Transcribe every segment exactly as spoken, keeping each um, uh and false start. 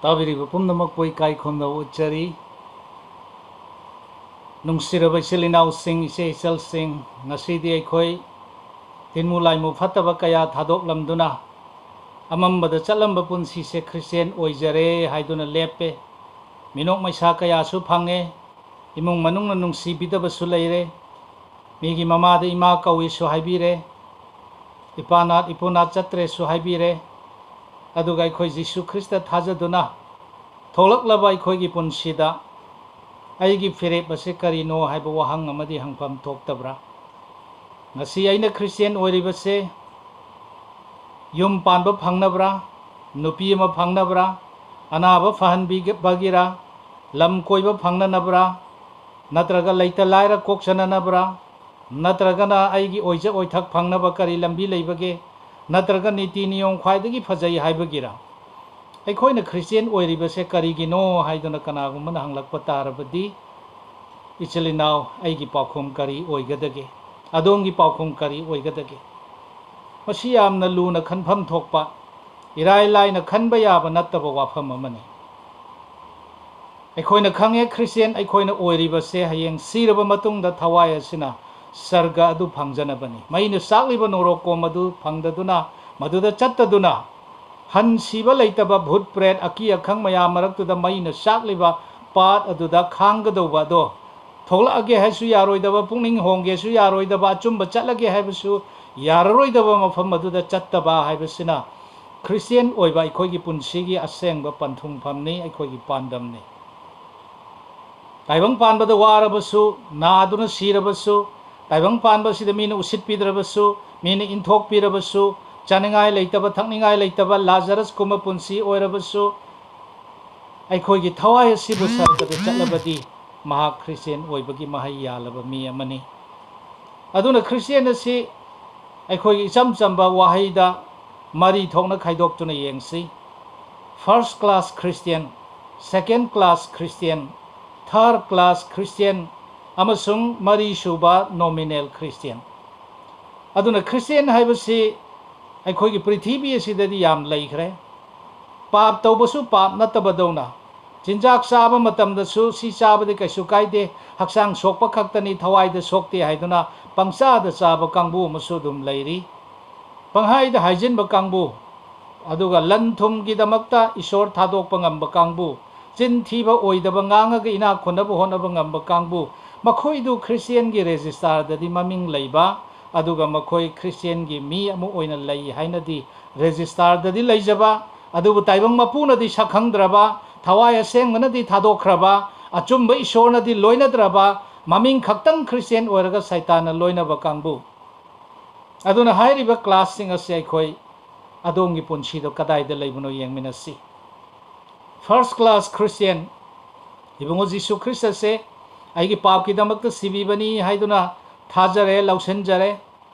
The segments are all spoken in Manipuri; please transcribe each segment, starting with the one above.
ꯇꯥꯕꯤꯔꯤꯕ ꯄꯨꯝꯅꯃꯛꯄꯨ ꯏꯀꯥꯏ ꯈꯨꯝꯅꯕ ꯎꯠꯆꯔꯤ꯫ ꯅꯨꯡꯁꯤꯔꯕ ꯏꯆꯤꯜ ꯏꯅꯥꯎꯁꯤꯡ, ꯏꯆꯦ ꯏꯆꯜꯁꯤꯡ, ꯉꯁꯤꯗꯤ ꯑꯩꯈꯣꯏ ꯇꯤꯟꯃꯨ ꯂꯥꯏꯃꯨ ꯐꯠꯇꯕ ꯀꯌꯥ ꯊꯥꯗꯣꯛꯂꯝꯗꯨꯅ ꯑꯃꯝꯕꯗ ꯆꯠꯂꯝꯕ ꯄꯨꯟꯁꯤꯁꯦ ꯈ꯭ꯔꯤꯁꯇꯤꯌꯥꯟ ꯑꯣꯏꯖꯔꯦ ꯍꯥꯏꯗꯨꯅ ꯂꯦꯞꯄꯦ꯫ ꯃꯤꯅꯣꯛ ꯃꯩꯁꯥ ꯀꯌꯥꯁꯨ ꯐꯪꯉꯦ꯫ ꯏꯃꯨꯡ ꯃꯅꯨꯡꯅ ꯅꯨꯡꯁꯤꯕꯤꯗꯕꯁꯨ ꯂꯩꯔꯦ꯫ ꯃꯤꯒꯤ ꯃꯃꯥꯗ ꯏꯃꯥ ꯀꯧꯏꯁꯨ ꯍꯥꯏꯕꯤꯔꯦ꯫ ꯏꯄꯥꯅꯥꯠ ꯏꯄꯨꯅꯥꯠ ꯆꯠꯇ꯭ꯔꯦꯁꯨ ꯍꯥꯏꯕꯤꯔꯦ꯫ ꯑꯗꯨꯒ ꯑꯩꯈꯣꯏ ꯖꯤꯁꯨ ꯈ꯭ꯔꯤꯁꯇ ꯊꯥꯖꯗꯨꯅ ꯊꯣꯛꯂꯛꯂꯕ ꯑꯩꯈꯣꯏꯒꯤ ꯄꯨꯟꯁꯤꯗ ꯑꯩꯒꯤ ꯐꯤꯔꯦꯞ ꯑꯁꯤ ꯀꯔꯤꯅꯣ ꯍꯥꯏꯕ ꯋꯥꯍꯪ ꯑꯃꯗꯤ ꯍꯪꯐꯝ ꯊꯣꯛꯇꯕ꯭ꯔꯥ? ꯉꯁꯤ ꯑꯩꯅ ꯈ꯭ꯔꯤꯁꯇꯤꯌꯥꯟ ꯑꯣꯏꯔꯤꯕꯁꯦ ꯌꯨꯝ ꯄꯥꯟꯕ ꯐꯪꯅꯕ꯭ꯔꯥ? ꯅꯨꯄꯤ ꯑꯃ ꯐꯪꯅꯕ꯭ꯔꯥ? ꯑꯅꯥꯕ ꯐꯍꯟꯕꯤꯕꯒꯤꯔꯥ? ꯂꯝ ꯀꯣꯏꯕ ꯐꯪꯅꯅꯕ꯭ꯔꯥ? ꯅꯠꯇ꯭ꯔꯒ ꯂꯩꯇ ꯂꯥꯏꯔ ꯀꯣꯛ ꯆꯅꯅꯕ꯭ꯔꯥ? ꯅꯠꯇ꯭ꯔꯒꯅ ꯑꯩꯒꯤ ꯑꯣꯏꯖ ꯑꯣꯏꯊꯛ ꯐꯪꯅꯕ ꯀꯔꯤ ꯂꯝꯕꯤ ꯂꯩꯕꯒꯦ? ꯅꯠꯇ꯭ꯔꯒ ꯅꯤꯇꯤ ꯅꯤꯌꯣꯝ ꯈ꯭ꯋꯥꯏꯗꯒꯤ ꯐꯖꯩ ꯍꯥꯏꯕꯒꯤꯔ? ꯑꯩꯈꯣꯏꯅ ꯈ꯭ꯔꯤꯁꯇꯤꯌꯥꯟ ꯑꯣꯏꯔꯤꯕꯁꯦ ꯀꯔꯤꯒꯤꯅꯣ ꯍꯥꯏꯗꯨꯅ ꯀꯅꯥꯒꯨꯝꯕꯅ ꯍꯪꯂꯛꯄ ꯇꯥꯔꯕꯗꯤ, ꯏꯆꯤꯜ ꯏꯅꯥꯎ, ꯑꯩꯒꯤ ꯄꯥꯎꯈꯨꯝ ꯀꯔꯤ ꯑꯣꯏꯒꯗꯒꯦ? ꯑꯗꯣꯝꯒꯤ ꯄꯥꯎꯈꯨꯝ ꯀꯔꯤ ꯑꯣꯏꯒꯗꯒꯦ? ꯃꯁꯤ ꯌꯥꯝꯅ ꯂꯨꯅ ꯈꯟꯐꯝ ꯊꯣꯛꯄ, ꯏꯔꯥꯏ ꯂꯥꯏꯅ ꯈꯟꯕ ꯌꯥꯕ ꯅꯠꯇꯕ ꯋꯥꯐꯝ ꯑꯃꯅꯤ꯫ ꯑꯩꯈꯣꯏꯅ ꯈꯪꯉꯦ, ꯈ꯭ꯔꯤꯁꯇꯤꯌꯥꯟ ꯑꯩꯈꯣꯏꯅ ꯑꯣꯏꯔꯤꯕꯁꯦ ꯍꯌꯦꯡ ꯁꯤꯔꯕ ꯃꯇꯨꯡꯗ ꯊꯋꯥꯏ ꯑꯁꯤꯅ ꯁꯔꯒ ꯑꯗꯨ ꯐꯪꯖꯅꯕꯅꯤ꯫ ꯃꯩꯅ ꯆꯥꯛꯂꯤꯕ ꯅꯣꯡꯔꯣꯛꯀꯣꯝ ꯑꯗꯨ ꯐꯪꯗꯗꯨꯅ, ꯃꯗꯨꯗ ꯆꯠꯇꯗꯨꯅ, ꯍꯟ ꯁꯤꯕ ꯂꯩꯇꯕ, ꯚꯨꯠ ꯄ꯭ꯔꯦꯠ, ꯑꯀꯤ ꯑꯈꯪ ꯃꯌꯥꯝ ꯃꯔꯛꯇꯨꯗ ꯃꯩꯅ ꯆꯥꯛꯂꯤꯕ ꯄꯥꯠ ꯑꯗꯨꯗ ꯈꯥꯡꯒꯗꯧꯕ ꯑꯗꯣ, ꯊꯣꯛꯂꯛꯑꯒꯦ ꯍꯥꯏꯁꯨ ꯌꯥꯔꯣꯏꯗꯕ, ꯄꯨꯛꯅꯤꯡ ꯍꯣꯡꯒꯦꯁꯨ ꯌꯥꯔꯣꯏꯗꯕ, ꯑꯆꯨꯝꯕ ꯆꯠꯂꯒꯦ ꯍꯥꯏꯕꯁꯨ ꯌꯥꯔꯔꯣꯏꯗꯕ ꯃꯐꯝ ꯑꯗꯨꯗ ꯆꯠꯇꯕ ꯍꯥꯏꯕꯁꯤꯅ ꯈ꯭ꯔꯤꯁꯇꯤꯌꯥꯟ ꯑꯣꯏꯕ ꯑꯩꯈꯣꯏꯒꯤ ꯄꯨꯟꯁꯤꯒꯤ ꯑꯁꯦꯡꯕ ꯄꯟꯊꯨꯡꯐꯝꯅꯤ, ꯑꯩꯈꯣꯏꯒꯤ ꯄꯥꯟꯗꯝꯅꯤ꯫ ꯇꯥꯏꯕꯪ ꯄꯥꯟꯕꯗ ꯋꯥꯔꯕꯁꯨ, ꯅꯥꯗꯨꯅ ꯁꯤꯔꯕꯁꯨ, ꯇꯥꯏꯕꯪ ꯄꯥꯟꯕꯁꯤꯗ ꯃꯤꯅ ꯎꯁꯤꯠꯄꯤꯗ꯭ꯔꯕꯁꯨ, ꯃꯤꯅ ꯏꯟꯊꯣꯛꯄꯤꯔꯕꯁꯨ, ꯆꯥꯅꯤꯡꯉꯥꯏ ꯂꯩꯇꯕ, ꯊꯛꯅꯤꯡꯉꯥꯏ ꯂꯩꯇꯕ, ꯂꯥꯖꯔꯁꯀꯨꯝꯕ ꯄꯨꯟꯁꯤ ꯑꯣꯏꯔꯕꯁꯨ, ꯑꯩꯈꯣꯏꯒꯤ ꯊꯋꯥꯏ ꯑꯁꯤꯕꯨ ꯁꯔꯒꯗ ꯆꯠꯂꯕꯗꯤ ꯃꯍꯥꯛ ꯈ꯭ꯔꯤꯁꯇꯤꯌꯥꯟ ꯑꯣꯏꯕꯒꯤ ꯃꯍꯩ ꯌꯥꯜꯂꯕ ꯃꯤ ꯑꯃꯅꯤ꯫ ꯑꯗꯨꯅ ꯈ꯭ꯔꯤꯁꯇꯤꯌꯥꯟ ꯑꯁꯤ ꯑꯩꯈꯣꯏꯒꯤ ꯏꯆꯝ ꯆꯝꯕ ꯋꯥꯍꯩꯗ ꯃꯔꯤ ꯊꯣꯛꯅ ꯈꯥꯏꯗꯣꯛꯇꯨꯅ ꯌꯦꯡꯁꯤ꯫ First class Christian, second class Christian, third class Christian, ꯑꯃꯁꯨꯡ ꯃꯔꯤꯁꯨꯕ nominal Christian꯫ ꯑꯗꯨꯅ ꯈ꯭ꯔꯤꯁꯇꯤꯌꯥꯟ ꯍꯥꯏꯕꯁꯤ ꯑꯩꯈꯣꯏꯒꯤ ꯄ꯭ꯔꯤꯊꯤꯕꯤ ꯑꯁꯤꯗꯗꯤ ꯌꯥꯝ ꯂꯩꯈ꯭ꯔꯦ꯫ ꯄꯥꯞ ꯇꯧꯕꯁꯨ ꯄꯥꯞ ꯅꯠꯇꯕꯗꯧꯅ, ꯆꯤꯟꯖꯥꯛ ꯆꯥꯕ ꯃꯇꯝꯗꯁꯨ ꯁꯤ ꯆꯥꯕꯗꯤ ꯀꯩꯁꯨ ꯀꯥꯏꯗꯦ, ꯍꯛꯆꯥꯡ ꯁꯣꯛꯄ ꯈꯛꯇꯅꯤ, ꯊꯋꯥꯏꯗ ꯁꯣꯛꯇꯦ ꯍꯥꯏꯗꯨꯅ ꯄꯪꯆꯥꯗ ꯆꯥꯕ ꯀꯥꯡꯕꯨ ꯑꯃꯁꯨ ꯑꯗꯨꯝ ꯂꯩꯔꯤ꯫ ꯄꯪꯍꯥꯏꯗ ꯍꯥꯏꯖꯤꯟꯕ ꯀꯥꯡꯕꯨ, ꯑꯗꯨꯒ ꯂꯟ ꯊꯨꯝꯒꯤꯗꯃꯛꯇ ꯏꯁꯣꯔ ꯊꯥꯗꯣꯛꯄ ꯉꯝꯕ ꯀꯥꯡꯕꯨ, ꯆꯤꯟ ꯊꯤꯕ ꯑꯣꯏꯗꯕ ꯉꯥꯡꯉꯒ ꯏꯅꯥꯛ ꯈꯨꯟꯅꯕ ꯍꯣꯠꯅꯕ ꯉꯝꯕ ꯀꯥꯡꯕꯨ, ꯃꯈꯣꯏꯗꯨ ꯈ꯭ꯔꯤꯁꯇꯤꯌꯥꯟꯒꯤ ꯔꯦꯖꯤꯁꯇꯥꯔꯗꯗꯤ ꯃꯃꯤꯡ ꯂꯩꯕ, ꯑꯗꯨꯒ ꯃꯈꯣꯏ ꯈ꯭ꯔꯤꯁꯇꯤꯌꯥꯟꯒꯤ ꯃꯤ ꯑꯃ ꯑꯣꯏꯅ ꯂꯩ ꯍꯥꯏꯅꯗꯤ ꯔꯦꯖꯤꯁꯇꯥꯔꯗꯗꯤ ꯂꯩꯖꯕ, ꯑꯗꯨꯕꯨ ꯇꯥꯏꯕꯪ ꯃꯄꯨꯅꯗꯤ ꯁꯛꯈꯪꯗ꯭ꯔꯕ, ꯊꯋꯥꯏ ꯑꯁꯦꯡꯕꯅꯗꯤ ꯊꯥꯗꯣꯛꯈ꯭ꯔꯕ, ꯑꯆꯨꯝꯕ ꯏꯁꯣꯔꯅꯗꯤ ꯂꯣꯏꯅꯗ꯭ꯔꯕ, ꯃꯃꯤꯡ ꯈꯛꯇꯪ ꯈ꯭ꯔꯤꯁꯇꯤꯌꯥꯟ ꯑꯣꯏꯔꯒ ꯁꯩꯇꯥꯟꯅ ꯂꯣꯏꯅꯕ ꯀꯥꯡꯕꯨ꯫ ꯑꯗꯨꯅ ꯍꯥꯏꯔꯤꯕ ꯀ꯭ꯂꯥꯁꯁꯤꯡ ꯑꯁꯤ ꯑꯩꯈꯣꯏ ꯑꯗꯣꯝꯒꯤ ꯄꯨꯟꯁꯤꯗ ꯀꯗꯥꯏꯗ ꯂꯩꯕꯅꯣ ꯌꯦꯡꯃꯤꯟꯅꯁꯤ꯫ ꯐꯥꯔꯁ ꯀ꯭ꯂꯥꯁ ꯈ꯭ꯔꯤꯁꯇꯤꯌꯥꯟ, ꯏꯕꯨꯡꯉꯣ ꯖꯤꯁꯨ ꯈ꯭ꯔꯤꯁꯇꯁꯦ ꯑꯩꯒꯤ ꯄꯥꯞꯀꯤꯗꯃꯛꯇ ꯁꯤꯕꯤꯕꯅꯤ ꯍꯥꯏꯗꯨꯅ ꯊꯥꯖꯔꯦ, ꯂꯧꯁꯤꯟꯖꯔꯦ,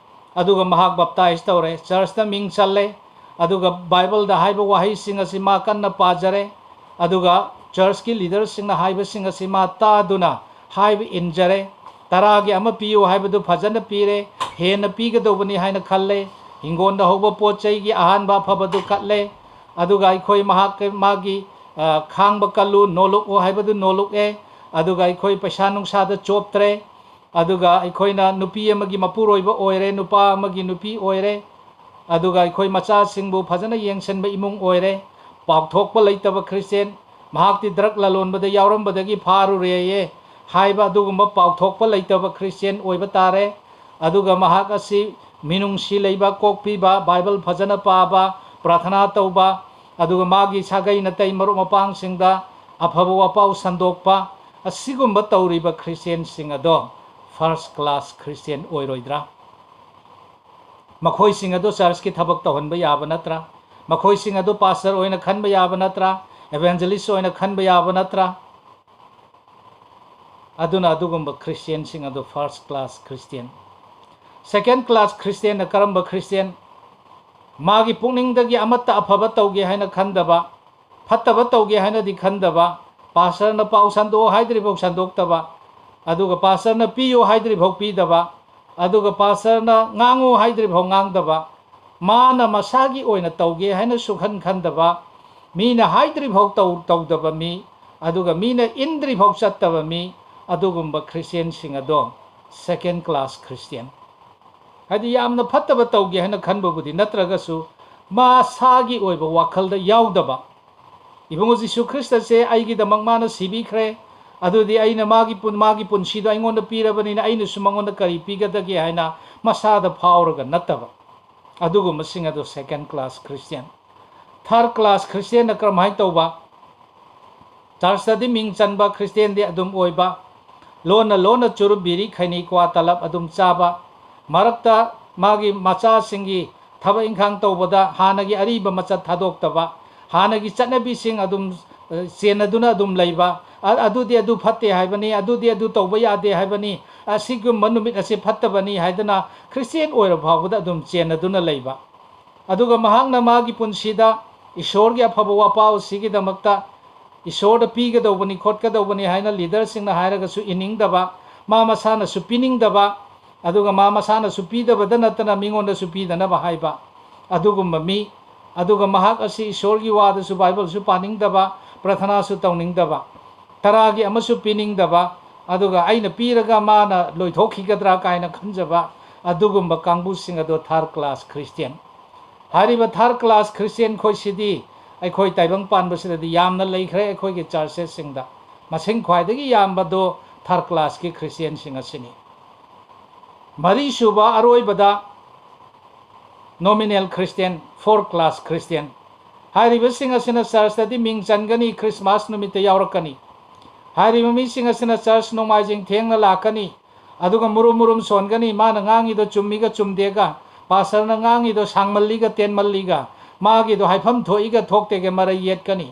ꯑꯗꯨꯒ ꯃꯍꯥꯛ ꯕꯞꯇꯥꯏꯖ ꯇꯧꯔꯦ, ꯆꯔꯆꯇ ꯃꯤꯡ ꯆꯜꯂꯦ, ꯑꯗꯨꯒ ꯕꯥꯏꯕꯜꯗ ꯍꯥꯏꯕ ꯋꯥꯍꯩꯁꯤꯡ ꯑꯁꯤ ꯃꯥ ꯀꯟꯅ ꯄꯥꯖꯔꯦ, ꯑꯗꯨꯒ ꯆꯔꯆꯀꯤ ꯂꯤꯗꯔꯁꯤꯡꯅ ꯍꯥꯏꯕꯁꯤꯡ ꯑꯁꯤ ꯃꯥ ꯇꯥꯗꯨꯅ ꯍꯥꯏꯕ ꯏꯟꯖꯔꯦ꯫ ꯇꯔꯥꯒꯤ ꯑꯃ ꯄꯤꯌꯨ ꯍꯥꯏꯕꯗꯨ ꯐꯖꯅ ꯄꯤꯔꯦ, ꯍꯦꯟꯅ ꯄꯤꯒꯗꯧꯕꯅꯤ ꯍꯥꯏꯅ ꯈꯜꯂꯦ꯫ ꯍꯤꯡꯒꯣꯜꯗ ꯍꯧꯕ ꯄꯣꯠ ꯆꯩꯒꯤ ꯑꯍꯥꯟꯕ ꯑꯐꯕꯗꯨ ꯀꯠꯂꯦ, ꯑꯗꯨꯒ ꯑꯩꯈꯣꯏ ꯃꯍꯥꯛ, ꯃꯥꯒꯤ, ꯑ, ꯈꯥꯡꯕ ꯀꯜꯂꯨ, ꯅꯣꯂꯨꯛꯎ ꯍꯥꯏꯕꯗꯨ ꯅꯣꯂꯨꯛꯑꯦ, ꯑꯗꯨꯒ ꯑꯩꯈꯣꯏ ꯄꯩꯁꯥ ꯅꯨꯡꯁꯥꯗ ꯆꯣꯞꯇ꯭ꯔꯦ, ꯑꯗꯨꯒ ꯑꯩꯈꯣꯏꯅ ꯅꯨꯄꯤ ꯑꯃꯒꯤ ꯃꯄꯨꯔꯣꯏꯕ ꯑꯣꯏꯔꯦ, ꯅꯨꯄꯥ ꯑꯃꯒꯤ ꯅꯨꯄꯤ ꯑꯣꯏꯔꯦ, ꯑꯗꯨꯒ ꯑꯩꯈꯣꯏ ꯃꯆꯥꯁꯤꯡꯕꯨ ꯐꯖꯅ ꯌꯦꯡꯁꯤꯟꯕ ꯏꯃꯨꯡ ꯑꯣꯏꯔꯦ꯫ ꯄꯥꯎꯊꯣꯛꯄ ꯂꯩꯇꯕ ꯈ꯭ꯔꯤꯁꯇꯤꯌꯥꯟ, ꯃꯍꯥꯛꯇꯤ ꯗ꯭ꯔꯒ ꯂꯂꯣꯟꯕꯗ ꯌꯥꯎꯔꯝꯕꯗꯒꯤ ꯐꯥꯔꯨꯔꯦꯌꯦ ꯍꯥꯏꯕ ꯑꯗꯨꯒꯨꯝꯕ ꯄꯥꯎꯊꯣꯛꯄ ꯂꯩꯇꯕ ꯈ꯭ꯔꯤꯁꯇꯤꯌꯥꯟ ꯑꯣꯏꯕ ꯇꯥꯔꯦ꯫ ꯑꯗꯨꯒ ꯃꯍꯥꯛ ꯑꯁꯤ ꯃꯤꯅꯨꯡꯁꯤ ꯂꯩꯕ, ꯀꯣꯛꯄꯤꯕ, ꯕꯥꯏꯕꯜ ꯐꯖꯅ ꯄꯥꯕ, ꯄ꯭ꯔꯥꯊꯅꯥ ꯇꯧꯕ, ꯑꯗꯨꯒ ꯃꯥꯒꯤ ꯁꯥꯒꯩ ꯅꯥꯇꯩ ꯃꯔꯨꯞ ꯃꯄꯥꯡꯁꯤꯡꯗ ꯑꯐꯕ ꯋꯥꯄꯥꯎ ꯁꯟꯗꯣꯛꯄ, ꯑꯁꯤꯒꯨꯝꯕ ꯇꯧꯔꯤꯕ ꯈ꯭ꯔꯤꯁꯇꯤꯌꯥꯟꯁꯤꯡ ꯑꯗꯣ ꯐꯥꯔꯁ ꯀ꯭ꯂꯥꯁ ꯈ꯭ꯔꯤꯁꯇꯤꯌꯥꯟ ꯑꯣꯏꯔꯣꯏꯗ꯭ꯔꯥ? ꯃꯈꯣꯏꯁꯤꯡ ꯑꯗꯨ ꯆꯔꯆꯀꯤ ꯊꯕꯛ ꯇꯧꯍꯟꯕ ꯌꯥꯕ ꯅꯠꯇ꯭ꯔꯥ? ꯃꯈꯣꯏꯁꯤꯡ ꯑꯗꯨ ꯄꯥꯁꯇꯔ ꯑꯣꯏꯅ ꯈꯟꯕ ꯌꯥꯕ ꯅꯠꯇ꯭ꯔꯥ? ꯏꯚꯦꯟꯖꯦꯂꯤꯁ ꯑꯣꯏꯅ ꯈꯟꯕ ꯌꯥꯕ ꯅꯠꯇ꯭ꯔꯥ? ꯑꯗꯨꯅ ꯑꯗꯨꯒꯨꯝꯕ ꯈ꯭ꯔꯤꯁꯇꯤꯌꯥꯟꯁꯤꯡ ꯑꯗꯨ ꯐꯥꯔꯁ ꯀ꯭ꯂꯥꯁ ꯈ꯭ꯔꯤꯁꯇꯤꯌꯥꯟ꯫ ꯁꯦꯀꯦꯟ ꯀ꯭ꯂꯥꯁ ꯈ꯭ꯔꯤꯁꯇꯤꯌꯥꯟꯅ ꯀꯔꯝꯕ ꯈ꯭ꯔꯤꯁꯇꯤꯌꯥꯟ? ꯃꯥꯒꯤ ꯄꯨꯛꯅꯤꯡꯗꯒꯤ ꯑꯃꯠꯇ ꯑꯐꯕ ꯇꯧꯒꯦ ꯍꯥꯏꯅ ꯈꯟꯗꯕ, ꯐꯠꯇꯕ ꯇꯧꯒꯦ ꯍꯥꯏꯅꯗꯤ ꯈꯟꯗꯕ, ꯄꯥꯁꯇꯔꯅ ꯄꯥꯎ ꯁꯟꯗꯣꯛꯑꯣ ꯍꯥꯏꯗ꯭ꯔꯤꯐꯥꯎ ꯁꯟꯗꯣꯛꯇꯕ, ꯑꯗꯨꯒ ꯄꯥꯁꯇꯔꯅ ꯄꯤꯌꯨ ꯍꯥꯏꯗ꯭ꯔꯤꯐꯥꯎ ꯄꯤꯗꯕ, ꯑꯗꯨꯒ ꯄꯥꯁꯇꯔꯅ ꯉꯥꯡꯉꯨ ꯍꯥꯏꯗ꯭ꯔꯤꯐꯥꯎ ꯉꯥꯡꯗꯕ, ꯃꯥꯅ ꯃꯁꯥꯒꯤ ꯑꯣꯏꯅ ꯇꯧꯒꯦ ꯍꯥꯏꯅ ꯁꯨꯈꯟ ꯈꯟꯗꯕ, ꯃꯤꯅ ꯍꯥꯏꯗ꯭ꯔꯤꯐꯥꯎ ꯇꯧ ꯇꯧꯗꯕ ꯃꯤ, ꯑꯗꯨꯒ ꯃꯤꯅ ꯏꯟꯗ꯭ꯔꯤꯐꯥꯎ ꯆꯠꯇꯕ ꯃꯤ, ꯑꯗꯨꯒꯨꯝꯕ ꯈ꯭ꯔꯤꯁꯇꯤꯌꯥꯟꯁꯤꯡ ꯑꯗꯣ second class Christian꯫ ꯍꯥꯏꯗꯤ ꯌꯥꯝꯅ ꯐꯠꯇꯕ ꯇꯧꯒꯦ ꯍꯥꯏꯅ ꯈꯟꯕꯕꯨꯗꯤ ꯅꯠꯇ꯭ꯔꯒꯁꯨ, ꯃꯁꯥꯒꯤ ꯑꯣꯏꯕ ꯋꯥꯈꯜꯗ ꯌꯥꯎꯗꯕ, "ꯏꯕꯨꯡꯉꯣ ꯖꯤꯁꯨ ꯈ꯭ꯔꯤꯁꯇꯁꯦ ꯑꯩꯒꯤꯗꯃꯛ ꯃꯥꯅ ꯁꯤꯕꯤꯈ꯭ꯔꯦ, ꯑꯗꯨꯗꯤ ꯑꯩꯅ ꯃꯥꯒꯤ ꯄꯨꯟ- ꯃꯥꯒꯤ ꯄꯨꯟꯁꯤꯗꯣ ꯑꯩꯉꯣꯟꯗ ꯄꯤꯔꯕꯅꯤꯅ ꯑꯩꯅꯁꯨ ꯃꯉꯣꯟꯗ ꯀꯔꯤ ꯄꯤꯒꯗꯒꯦ?" ꯍꯥꯏꯅ ꯃꯁꯥꯗ ꯐꯥꯎꯔꯒ ꯅꯠꯇꯕ, ꯑꯗꯨꯒꯨꯝꯕꯁꯤꯡ ꯑꯗꯣ second class Christian꯫ Third class Christianꯅ ꯀꯔꯝꯍꯥꯏꯅ ꯇꯧꯕ? ꯆꯔꯆꯇꯗꯤ ꯃꯤꯡ ꯆꯟꯕ ꯈ꯭ꯔꯤꯁꯇꯤꯌꯥꯟꯗꯤ ꯑꯗꯨꯝ ꯑꯣꯏꯕ, ꯂꯣꯟꯅ ꯂꯣꯟꯅ ꯆꯨꯔꯨꯞ, ꯕꯤꯔꯤ, ꯈꯩꯅꯤ, ꯀ꯭ꯋꯥ, ꯇꯂꯞ ꯑꯗꯨꯝ ꯆꯥꯕ, ꯃꯔꯛꯇ ꯃꯥꯒꯤ ꯃꯆꯥꯁꯤꯡꯒꯤ ꯊꯕꯛ ꯏꯪꯈꯥꯡ ꯇꯧꯕꯗ ꯍꯥꯟꯅꯒꯤ ꯑꯔꯤꯕ ꯃꯆꯠ ꯊꯥꯗꯣꯛꯇꯕ, ꯍꯥꯟꯅꯒꯤ ꯆꯠꯅꯕꯤꯁꯤꯡ ꯑꯗꯨꯝ, ꯑ, ꯆꯦꯟꯅꯗꯨꯅ ꯑꯗꯨꯝ ꯂꯩꯕ, ꯑ-, "ꯑꯗꯨꯗꯤ ꯑꯗꯨ ꯐꯠꯇꯦ ꯍꯥꯏꯕꯅꯤ, ꯑꯗꯨꯗꯤ ꯑꯗꯨ ꯇꯧꯕ ꯌꯥꯗꯦ ꯍꯥꯏꯕꯅꯤ, ꯑꯁꯤꯒꯨꯝꯕ ꯅꯨꯃꯤꯠ ꯑꯁꯤ ꯐꯠꯇꯕꯅꯤ" ꯍꯥꯏꯗꯅ ꯈ꯭ꯔꯤꯁꯇꯤꯌꯥꯟ ꯑꯣꯏꯔ ꯐꯥꯎꯕꯗ ꯑꯗꯨꯝ ꯆꯦꯟꯅꯗꯨꯅ ꯂꯩꯕ꯫ ꯑꯗꯨꯒ ꯃꯍꯥꯛꯅ ꯃꯥꯒꯤ ꯄꯨꯟꯁꯤꯗ ꯏꯁꯣꯔꯒꯤ ꯑꯐꯕ ꯋꯥꯄꯥꯎ ꯑꯁꯤꯒꯤꯗꯃꯛꯇ ꯏꯁꯣꯔꯗ ꯄꯤꯒꯗꯧꯕꯅꯤ, ꯈꯣꯠꯀꯗꯧꯕꯅꯤ ꯍꯥꯏꯅ ꯂꯤꯗꯔꯁꯤꯡꯅ ꯍꯥꯏꯔꯒꯁꯨ ꯏꯅꯤꯡꯗꯕ, ꯃꯥ ꯃꯁꯥꯅꯁꯨ ꯄꯤꯅꯤꯡꯗꯕ, ꯑꯗꯨꯒ ꯃꯥ ꯃꯁꯥꯅꯁꯨ ꯄꯤꯗꯕꯗ ꯅꯠꯇꯅ ꯃꯤꯉꯣꯟꯗꯁꯨ ꯄꯤꯗꯅꯕ ꯍꯥꯏꯕ, ꯑꯗꯨꯒꯨꯝꯕ ꯃꯤ꯫ ꯑꯗꯨꯒ ꯃꯍꯥꯛ ꯑꯁꯤ ꯏꯁꯣꯔꯒꯤ ꯋꯥꯗꯁꯨ, ꯕꯥꯏꯕꯜꯁꯨ ꯄꯥꯅꯤꯡꯗꯕ, ꯄ꯭ꯔꯊꯅꯥꯁꯨ ꯇꯧꯅꯤꯡꯗꯕ, ꯇꯔꯥꯒꯤ ꯑꯃꯁꯨ ꯄꯤꯅꯤꯡꯗꯕ, ꯑꯗꯨꯒ "ꯑꯩꯅ ꯄꯤꯔꯒ ꯃꯥꯅ ꯂꯣꯏꯊꯣꯛꯈꯤꯒꯗ꯭ꯔꯥ" ꯀꯥꯏꯅ ꯈꯟꯖꯕ, ꯑꯗꯨꯒꯨꯝꯕ ꯀꯥꯡꯕꯨꯁꯤꯡ ꯑꯗꯣ third class Christian꯫ ꯍꯥꯏꯔꯤꯕ third class Christian ꯈꯣꯏꯁꯤꯗꯤ ꯑꯩꯈꯣꯏ ꯇꯥꯏꯕꯪ ꯄꯥꯟꯕꯁꯤꯗꯗꯤ ꯌꯥꯝꯅ ꯂꯩꯈ꯭ꯔꯦ꯫ ꯑꯩꯈꯣꯏꯒꯤ ꯆꯔꯆꯦꯁꯁꯤꯡꯗ ꯃꯁꯤꯡ ꯈ꯭ꯋꯥꯏꯗꯒꯤ ꯌꯥꯝꯕꯗꯣ third class ꯀꯤ Christian ꯁꯤꯡ ꯑꯁꯤꯅꯤ꯫ ꯃꯔꯤꯁꯨꯕ, ꯑꯔꯣꯏꯕꯗ, nominal Christian, fourth class Christian꯫ ꯍꯥꯏꯔꯤꯕꯁꯤꯡ ꯑꯁꯤꯅ ꯆꯔꯆꯇꯗꯤ ꯃꯤꯡ ꯆꯟꯒꯅꯤ, ꯈ꯭ꯔꯤꯁꯃꯥꯁ ꯅꯨꯃꯤꯠꯇ ꯌꯥꯎꯔꯛꯀꯅꯤ꯫ ꯍꯥꯏꯔꯤꯕ ꯃꯤꯁꯤꯡ ꯑꯁꯤꯅ ꯆꯔꯆ ꯅꯣꯡꯃꯥꯏꯖꯤꯡ ꯊꯦꯡꯅ ꯂꯥꯛꯀꯅꯤ, ꯑꯗꯨꯒ ꯃꯨꯔꯨꯝ ꯃꯨꯔꯨꯝ ꯁꯣꯟꯒꯅꯤ, ꯃꯥꯅ ꯉꯥꯡꯉꯤꯗꯣ ꯆꯨꯝꯃꯤꯒ ꯆꯨꯝꯗꯦꯒ, ꯄꯥꯁꯇꯔꯅ ꯉꯥꯡꯉꯤꯗꯣ ꯁꯥꯡꯃꯜꯂꯤꯒ ꯇꯦꯟꯃꯜꯂꯤꯒ, ꯃꯥꯒꯤꯗꯣ ꯍꯥꯏꯐꯝ ꯊꯣꯛꯏꯒ ꯊꯣꯛꯇꯦꯒ ꯃꯔꯩ ꯌꯦꯠꯀꯅꯤ꯫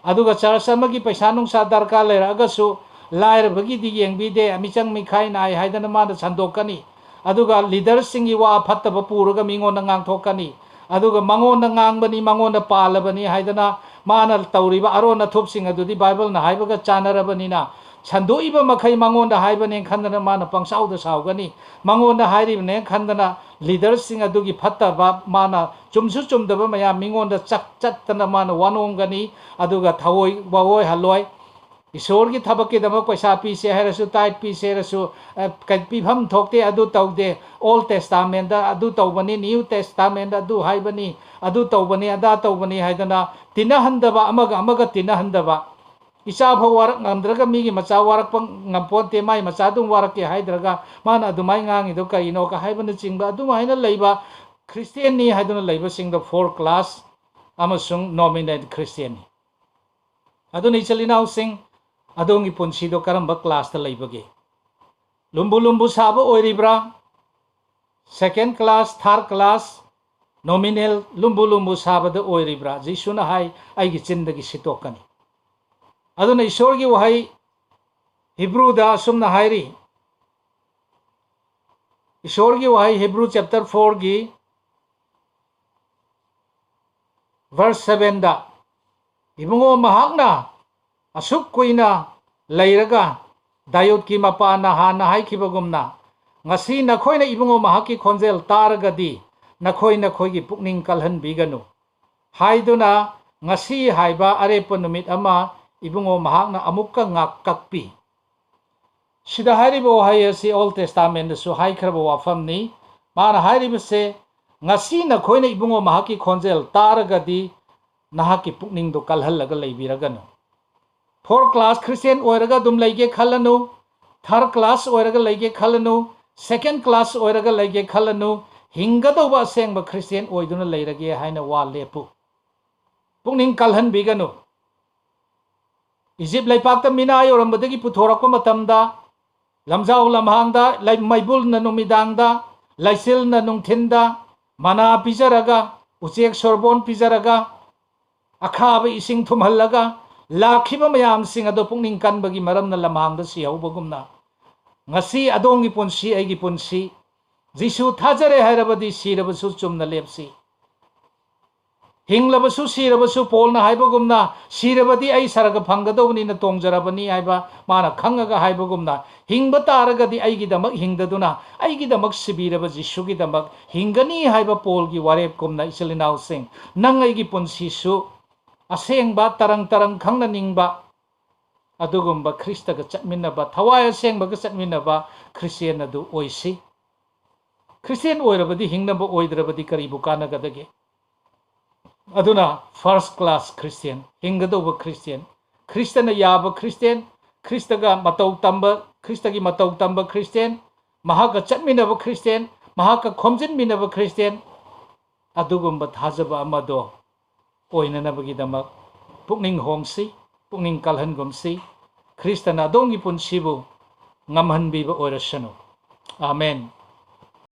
ꯑꯗꯨꯒ ꯆꯔꯆ ꯑꯃꯒꯤ ꯄꯩꯁꯥ ꯅꯨꯡꯁꯥ ꯗꯔꯀꯥꯔ ꯂꯩꯔꯛꯑꯒꯁꯨ ꯂꯥꯏꯔꯕꯒꯤꯗꯤ ꯌꯦꯡꯕꯤꯗꯦ, ꯃꯤꯆꯪ ꯃꯤꯈꯥꯏ ꯅꯥꯏ ꯍꯥꯏꯗꯅ ꯃꯥꯅ ꯁꯟꯗꯣꯛꯀꯅꯤ꯫ ꯑꯗꯨꯒ ꯂꯤꯗꯔꯁꯤꯡꯒꯤ ꯋꯥ ꯐꯠꯇꯕ ꯄꯨꯔꯒ ꯃꯤꯉꯣꯟꯗ ꯉꯥꯡꯊꯣꯛꯀꯅꯤ꯫ ꯑꯗꯨꯒ ꯃꯉꯣꯟꯗ ꯉꯥꯡꯕꯅꯤ, ꯃꯉꯣꯟꯗ ꯄꯥꯜꯂꯕꯅꯤ ꯍꯥꯏꯗꯅ ꯃꯥꯅ ꯇꯧꯔꯤꯕ ꯑꯔꯣꯟ ꯑꯊꯨꯞꯁꯤꯡ ꯑꯗꯨꯗꯤ ꯕꯥꯏꯕꯜꯅ ꯍꯥꯏꯕꯒ ꯆꯥꯟꯅꯔꯕꯅꯤꯅ ꯁꯟꯗꯣꯛꯏꯕ ꯃꯈꯩ ꯃꯉꯣꯟꯗ ꯍꯥꯏꯕꯅꯦ ꯈꯟꯗꯅ ꯃꯥꯅ ꯄꯪꯁꯥꯎꯗ ꯁꯥꯎꯒꯅꯤ꯫ ꯃꯉꯣꯟꯗ ꯍꯥꯏꯔꯤꯕꯅꯦ ꯈꯟꯗꯅ ꯂꯤꯗꯔꯁꯤꯡ ꯑꯗꯨꯒꯤ ꯐꯠꯇꯕ, ꯃꯥꯅ ꯆꯨꯝꯁꯨ ꯆꯨꯝꯗꯕ ꯃꯌꯥꯝ ꯃꯤꯉꯣꯟꯗ ꯆꯠ ꯆꯠꯇꯅ ꯃꯥꯅ ꯋꯥꯅꯣꯝꯒꯅꯤ꯫ ꯑꯗꯨꯒ ꯊꯑꯣꯏ ꯋꯥꯑꯣꯏ ꯍꯜꯂꯣꯏ꯫ ꯏꯁꯣꯔꯒꯤ ꯊꯕꯛꯀꯤꯗꯃꯛ ꯄꯩꯁꯥ ꯄꯤꯁꯦ ꯍꯥꯏꯔꯁꯨ, ꯇꯥꯏꯠ ꯄꯤꯁꯦ ꯍꯥꯏꯔꯁꯨ, ꯑ, ꯀ-, ꯄꯤꯐꯝ ꯊꯣꯛꯇꯦ, ꯑꯗꯨ ꯇꯧꯗꯦ, ꯑꯣꯜ ꯇꯦꯁꯇꯥꯃꯦꯟꯗ ꯑꯗꯨ ꯇꯧꯕꯅꯤ, ꯅ꯭ꯌꯨ ꯇꯦꯁꯇꯥꯃꯦꯟꯗ ꯑꯗꯨ ꯍꯥꯏꯕꯅꯤ, ꯑꯗꯨ ꯇꯧꯕꯅꯤ, ꯑꯗꯥ ꯇꯧꯕꯅꯤ ꯍꯥꯏꯗꯅ ꯇꯤꯟꯅꯍꯟꯗꯕ, ꯑꯃꯒ ꯑꯃꯒ ꯇꯤꯟꯅꯍꯟꯗꯕ꯫ ꯏꯆꯥ ꯐꯥꯎ ꯋꯥꯔꯛ ꯉꯝꯗ꯭ꯔꯒ ꯃꯤꯒꯤ ꯃꯆꯥ ꯋꯥꯔꯛꯄ ꯉꯝꯄꯣꯟꯇꯦ, ꯃꯥꯏ ꯃꯆꯥ ꯑꯗꯨꯝ ꯋꯥꯔꯛꯀꯦ ꯍꯥꯏꯗ꯭ꯔꯒ ꯃꯥꯅ ꯑꯗꯨꯃꯥꯏꯅ ꯉꯥꯡꯉꯤꯗꯣ ꯀꯔꯤꯅꯣꯒ ꯍꯥꯏꯕꯅꯆꯤꯡꯕ ꯑꯗꯨꯃꯥꯏꯅ ꯂꯩꯕ ꯈ꯭ꯔꯤꯁꯇꯦꯟꯅꯤ ꯍꯥꯏꯗꯨꯅ ꯂꯩꯕꯁꯤꯡꯗꯣ ꯐꯣꯔ ꯀ꯭ꯂꯥꯁ ꯑꯃꯁꯨꯡ ꯅꯣꯃꯤꯅꯦꯜ ꯈ꯭ꯔꯤꯁꯇꯦꯟꯅꯤ꯫ ꯑꯗꯨꯅ ꯏꯆꯤꯜ ꯏꯅꯥꯎꯁꯤꯡ, ꯑꯗꯣꯝꯒꯤ ꯄꯨꯟꯁꯤꯗꯣ ꯀꯔꯝꯕ ꯀ꯭ꯂꯥꯁꯇ ꯂꯩꯕꯒꯦ? ꯂꯨꯝꯕꯨ ꯂꯨꯝꯕꯨ ꯁꯥꯕ ꯑꯣꯏꯔꯤꯕ꯭ꯔꯥ? ꯁꯦꯀꯦꯟ ꯀ꯭ꯂꯥꯁ, ꯊꯥꯔꯠ ꯀ꯭ꯂꯥꯁ, ꯅꯣꯃꯤꯅꯦꯜ ꯂꯨꯝꯕꯨ ꯂꯨꯝꯕꯨ ꯁꯥꯕꯗ ꯑꯣꯏꯔꯤꯕ꯭ꯔꯥ? ꯖꯤꯁꯨꯅ ꯍꯥꯏ, "ꯑꯩꯒꯤ ꯆꯤꯟꯗꯒꯤ ꯁꯤꯠꯇꯣꯛꯀꯅꯤ"꯫ ꯑꯗꯨꯅ ꯏꯁꯣꯔꯒꯤ ꯋꯥꯍꯩ ꯍꯤꯕ꯭ꯔꯨꯗ ꯑꯁꯨꯝꯅ ꯍꯥꯏꯔꯤ, ꯏꯁꯣꯔꯒꯤ ꯋꯥꯍꯩ ꯍꯤꯕ꯭ꯔꯨ ꯆꯦꯞꯇꯔ ꯐꯣꯔꯒꯤ ꯚꯔꯁ ꯁꯚꯦꯟꯗ, "ꯏꯕꯨꯡꯉꯣ, ꯃꯍꯥꯛꯅ ꯑꯁꯨꯛ ꯀꯨꯏꯅ ꯂꯩꯔꯒ ꯗꯥꯌꯨꯗꯀꯤ ꯃꯄꯥꯅ ꯍꯥꯟꯅ ꯍꯥꯏꯈꯤꯕꯒꯨꯝꯅ, ꯉꯁꯤ ꯅꯈꯣꯏꯅ ꯏꯕꯨꯡꯉꯣ ꯃꯍꯥꯛꯀꯤ ꯈꯣꯟꯖꯦꯜ ꯇꯥꯔꯒꯗꯤ ꯅꯈꯣꯏ ꯅꯈꯣꯏꯒꯤ ꯄꯨꯛꯅꯤꯡ ꯀꯜꯍꯟꯕꯤꯒꯅꯨ" ꯍꯥꯏꯗꯨꯅ ꯉꯁꯤ ꯍꯥꯏꯕ ꯑꯔꯦꯞꯄ ꯅꯨꯃꯤꯠ ꯑꯃ ꯏꯕꯨꯡꯉꯣ ꯃꯍꯥꯛꯅ ꯑꯃꯨꯛꯀ ꯉꯥꯛ ꯀꯛꯄꯤ꯫ ꯁꯤꯗ ꯍꯥꯏꯔꯤꯕ ꯋꯥꯍꯩ ꯑꯁꯤ ꯑꯣꯜ ꯇꯦꯁꯇꯥꯃꯦꯟꯗꯁꯨ ꯍꯥꯏꯈ꯭ꯔꯕ ꯋꯥꯐꯝꯅꯤ꯫ ꯃꯥꯅ ꯍꯥꯏꯔꯤꯕꯁꯦ, "ꯉꯁꯤ ꯅꯈꯣꯏꯅ ꯏꯕꯨꯡꯉꯣ ꯃꯍꯥꯛꯀꯤ ꯈꯣꯟꯖꯦꯜ ꯇꯥꯔꯒꯗꯤ ꯅꯍꯥꯛꯀꯤ ꯄꯨꯛꯅꯤꯡꯗꯣ ꯀꯜꯍꯜꯂꯒ ꯂꯩꯕꯤꯔꯒꯅꯨ"꯫ ꯐꯣꯔ ꯀ꯭ꯂꯥꯁ ꯈ꯭ꯔꯤꯁꯇꯤꯌꯥꯟ ꯑꯣꯏꯔꯒ ꯑꯗꯨꯝ ꯂꯩꯒꯦ ꯈꯜꯂꯅꯨ, ꯊꯥꯔꯠ ꯀ꯭ꯂꯥꯁ ꯑꯣꯏꯔꯒ ꯂꯩꯒꯦ ꯈꯜꯂꯅꯨ, ꯁꯦꯀꯦꯟ ꯀ꯭ꯂꯥꯁ ꯑꯣꯏꯔꯒ ꯂꯩꯒꯦ ꯈꯜꯂꯅꯨ, ꯍꯤꯡꯒꯗꯧꯕ ꯑꯁꯦꯡꯕ ꯈ꯭ꯔꯤꯁꯇꯤꯌꯥꯟ ꯑꯣꯏꯗꯨꯅ ꯂꯩꯔꯒꯦ ꯍꯥꯏꯅ ꯋꯥ ꯂꯦꯞꯄꯨ꯫ ꯄꯨꯛꯅꯤꯡ ꯀꯜꯍꯟꯕꯤꯒꯅꯨ꯫ ꯏꯖꯤꯞ ꯂꯩꯄꯥꯛꯇ ꯃꯤꯅꯥ ꯌꯧꯔꯝꯕꯗꯒꯤ ꯄꯨꯊꯣꯔꯛꯄ ꯃꯇꯝꯗ, ꯂꯝꯖꯥꯎ ꯂꯝꯍꯥꯡꯗ, ꯂꯩ-, ꯃꯩꯕꯨꯜꯅ ꯅꯨꯃꯤꯗꯥꯡꯗ, ꯂꯩꯆꯤꯜꯅ ꯅꯨꯡꯊꯤꯟꯗ, ꯃꯅꯥ ꯄꯤꯖꯔꯒ, ꯎꯆꯦꯛ ꯁꯣꯔꯕꯣꯟ ꯄꯤꯖꯔꯒ, ꯑꯈꯥꯕ ꯏꯁꯤꯡ ꯊꯨꯝꯍꯜꯂꯒ ꯂꯥꯛꯈꯤꯕ ꯃꯌꯥꯝꯁꯤꯡ ꯑꯗꯣ ꯄꯨꯛꯅꯤꯡ ꯀꯟꯕꯒꯤ ꯃꯔꯝꯅ ꯂꯝꯍꯥꯡꯗ ꯁꯤꯍꯧꯕꯒꯨꯝꯅ, ꯉꯁꯤ ꯑꯗꯣꯝꯒꯤ ꯄꯨꯟꯁꯤ, ꯑꯩꯒꯤ ꯄꯨꯟꯁꯤ, ꯖꯤꯁꯨ ꯊꯥꯖꯔꯦ ꯍꯥꯏꯔꯕꯗꯤ ꯁꯤꯔꯕꯁꯨ ꯆꯨꯝꯅ ꯂꯦꯞꯁꯤ꯫ ꯍꯤꯡꯂꯕꯁꯨ ꯁꯤꯔꯕꯁꯨ ꯄꯣꯜꯅ ꯍꯥꯏꯕꯒꯨꯝꯅ, "ꯁꯤꯔꯕꯗꯤ ꯑꯩ ꯁꯔꯒ ꯐꯪꯒꯗꯧꯕꯅꯤꯅ ꯇꯣꯡꯖꯔꯕꯅꯤ" ꯍꯥꯏꯕ ꯃꯥꯅ ꯈꯪꯉꯒ ꯍꯥꯏꯕꯒꯨꯝꯅ, ꯍꯤꯡꯕ ꯇꯥꯔꯒꯗꯤ ꯑꯩꯒꯤꯗꯃꯛ ꯍꯤꯡꯗꯗꯨꯅ ꯑꯩꯒꯤꯗꯃꯛ ꯁꯤꯕꯤꯔꯕ ꯖꯤꯁꯨꯒꯤꯗꯃꯛ ꯍꯤꯡꯒꯅꯤ ꯍꯥꯏꯕ ꯄꯣꯜꯒꯤ ꯋꯥꯔꯦꯞꯀꯨꯝꯅ, ꯏꯆꯤꯜ ꯏꯅꯥꯎꯁꯤꯡ, ꯅꯪ ꯑꯩꯒꯤ ꯄꯨꯟꯁꯤꯁꯨ ꯑꯁꯦꯡꯕ, ꯇꯔꯪ ꯇꯔꯪ ꯈꯪꯅ ꯅꯤꯡꯕ ꯑꯗꯨꯒꯨꯝꯕ ꯈ꯭ꯔꯤꯁꯇꯒ ꯆꯠꯃꯤꯟꯅꯕ, ꯊꯋꯥꯏ ꯑꯁꯦꯡꯕꯒ ꯆꯠꯃꯤꯟꯅꯕ ꯈ꯭ꯔꯤꯁꯇꯤꯌꯥꯟ ꯑꯗꯨ ꯑꯣꯏꯁꯤ꯫ ꯈ꯭ꯔꯤꯁꯇꯤꯌꯥꯟ ꯑꯣꯏꯔꯕꯗꯤ ꯍꯤꯡꯅꯕ, ꯑꯣꯏꯗ꯭ꯔꯕꯗꯤ ꯀꯔꯤꯕꯨ ꯀꯥꯟꯅꯒꯗꯒꯦ? ꯑꯗꯨꯅ first class Christian, ꯍꯤꯡꯒꯗꯧꯕ ꯈ꯭ꯔꯤꯁꯇꯤꯌꯥꯟ, ꯈ꯭ꯔꯤꯁꯇꯅ ꯌꯥꯕ ꯈ꯭ꯔꯤꯁꯇꯤꯌꯥꯟ, ꯈ꯭ꯔꯤꯁꯇꯒ ꯃꯇꯧ ꯇꯝꯕ, ꯈ꯭ꯔꯤꯁꯇꯒꯤ ꯃꯇꯧ ꯇꯝꯕ ꯈ꯭ꯔꯤꯁꯇꯤꯌꯥꯟ, ꯃꯍꯥꯛꯀ ꯆꯠꯃꯤꯟꯅꯕ ꯈ꯭ꯔꯤꯁꯇꯤꯌꯥꯟ, ꯃꯍꯥꯛꯀ ꯈꯣꯝꯖꯤꯟꯃꯤꯟꯅꯕ ꯈ꯭ꯔꯤꯁꯇꯤꯌꯥꯟ, ꯑꯗꯨꯒꯨꯝꯕ ꯊꯥꯖꯕ ꯑꯃꯗꯣ ꯑꯣꯏꯅꯅꯕꯒꯤꯗꯃꯛ ꯄꯨꯛꯅꯤꯡ ꯍꯣꯡꯁꯤ, ꯄꯨꯛꯅꯤꯡ ꯀꯜꯍꯟꯒꯨꯝꯁꯤ꯫ ꯈ꯭ꯔꯤꯁꯇꯅ ꯑꯗꯣꯝꯒꯤ ꯄꯨꯟꯁꯤꯕꯨ ꯉꯝꯍꯟꯕꯤꯕ ꯑꯣꯏꯔꯁꯅꯨ꯫ ꯑꯥꯃꯦꯟ꯫